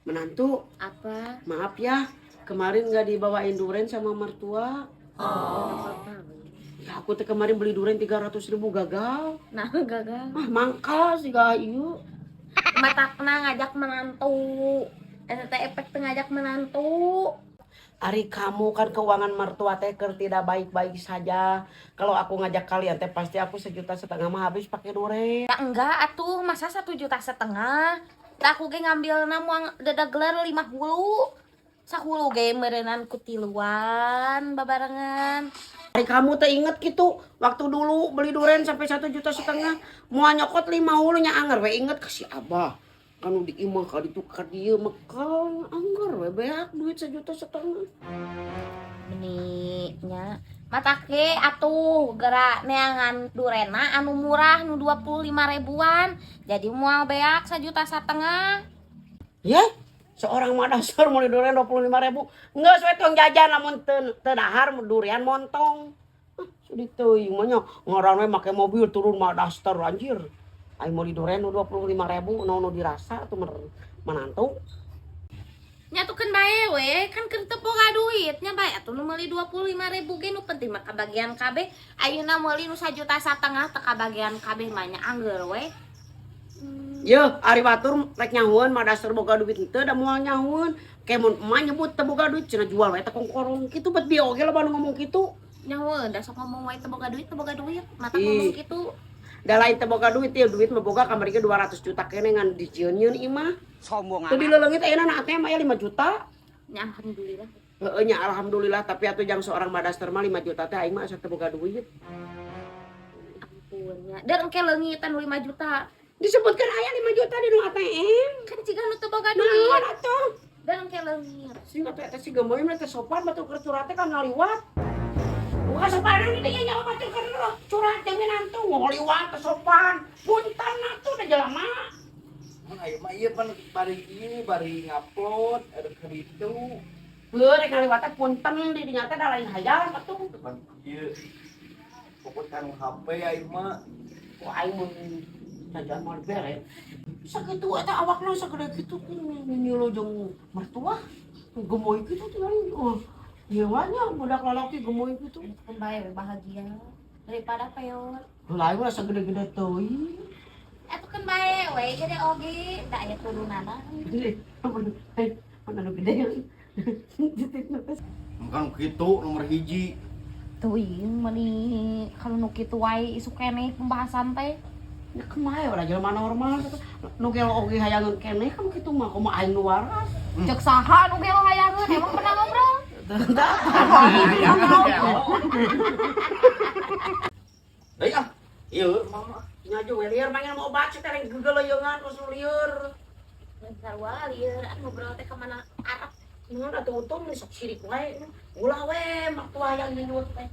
Menantu, Apa? Maaf ya, kemarin nggak dibawain duren sama mertua. Apa? Ya, aku teh kemarin beli duren 300 ribu gagal. Nah, gagal. Ah, mangkal sih gak ieu. Matakna ngajak menantu. Eta teh efek teh ngajak menantu. Ari kamu kan keuangan mertua teh keur tidak baik-baik saja. Kalau aku ngajak kalian teh pasti aku 1,5 juta mah habis pakai duren. Ya enggak atuh, masa 1,5 juta? Tah, aku ge ngambilna moal dedegler 5 hulu. Sahulu ge meureunan ku tiluan babarengan. Ari kamu teh inget gitu waktu dulu beli duren sampai 1,5 juta mau nyokot 5 hulu nya, anger we inget ke si abah kan di imah ka ditu ka dieu mekal, angger we beak duit 1,5 juta. Meni nya matak ge atuh geura neangan durena anu murah nu 25 ribuan, jadi moal beak 1,5 juta. Ya, seorang mah dasar mau durian 25 ribu nggak sesuai tong jajan, lamun teu teu dahar durian montong. Ah, sudi teuing mah nya ngaran we make mobil turun mah daster, anjir. Aing mau di durian nu 25 ribu nu nu dirasa tuh menantu. Nyatukeun bae we, kan keur teu boga duit nya, bae atuh nu meuli 25 ribu ge, nu penting mah kabagian kabeh. Ayeuna meuli nu 1,5 juta teu kabagian kabeh mah nya angger we. Yeuh, ari batur rek nyahueun mah dasar boga duit henteu da moal nyahueun. Ke mun emak nyebut teu boga duit cenah jual we teh kongkorong kitu, bet bieu oge loba nu ngomong kitu. Nyahueun da sok ngomong wae teu boga duit, teu boga duit mata Ih. ngomong kitu. Da lain teu boga duit ya, duit mah boga kamari ge 200 juta kene ngan dijieun imah. Sombong Teu amat. dileleungit ayeuna na ATM aya 5 juta. Nya alhamdulillah. Heeh nya alhamdulillah, tapi atuh jang seorang madaster mah 5 juta teh aing mah asa teu boga duit. Ampun nya dan engke leungitan 5 juta. Disebutkan aya 5 juta di nu ATM. Kan ciga nu teu boga duit. Naon atuh? Dan engke leungit. Sing atuh eta si gemoy mah teh sopan batur keur curhat teh kan ngaliwat. Bukan sopanan ini nya, nyawa batur keur curhat jeung minantu ngaliwat teh sopan. Punten atuh da jelema. Emang ayo mah ieu pan bari ieu bari ngupload ada ke ditu. Heuh, rek ngaliwat teh punten di dinya teh da lain hayang atuh. Depan ieu. Fokus kan HP aing mah. Wah, aing mun jajan mah bere. Sakitu eta awakna sagede kitu nyilu jeung mertua. Gemoy kitu tinggal, oh. Ieu mah nya budak lalaki gemoy kitu. Keun bae we bahagia daripada peot. Lah, aing mah sagede-gede teuing. Atuh keun bae we gede oge da aya turunana. Gede, mana nu gede yang Kan kitu nomor hiji. Teuing meuni kalau nu kitu wae isuk keneh pembahasan teh. Ya kumaha ulah jelema normal nu gelo oge hayangeun keneh kan kitu mah, kumaha aing nu waras. Cek saha nu gelo hayangeun? Emang pernah ngobrol? Teu. Deui ah. Ieu mama. Nya we lieur manggil mau obat teh rek gegeleungan terus nu lieur. Sarua lieur ah, ngobrol teh kemana arah. Naon atuh utung sok sirik wae. Ulah we mertua yang nyenyut teh.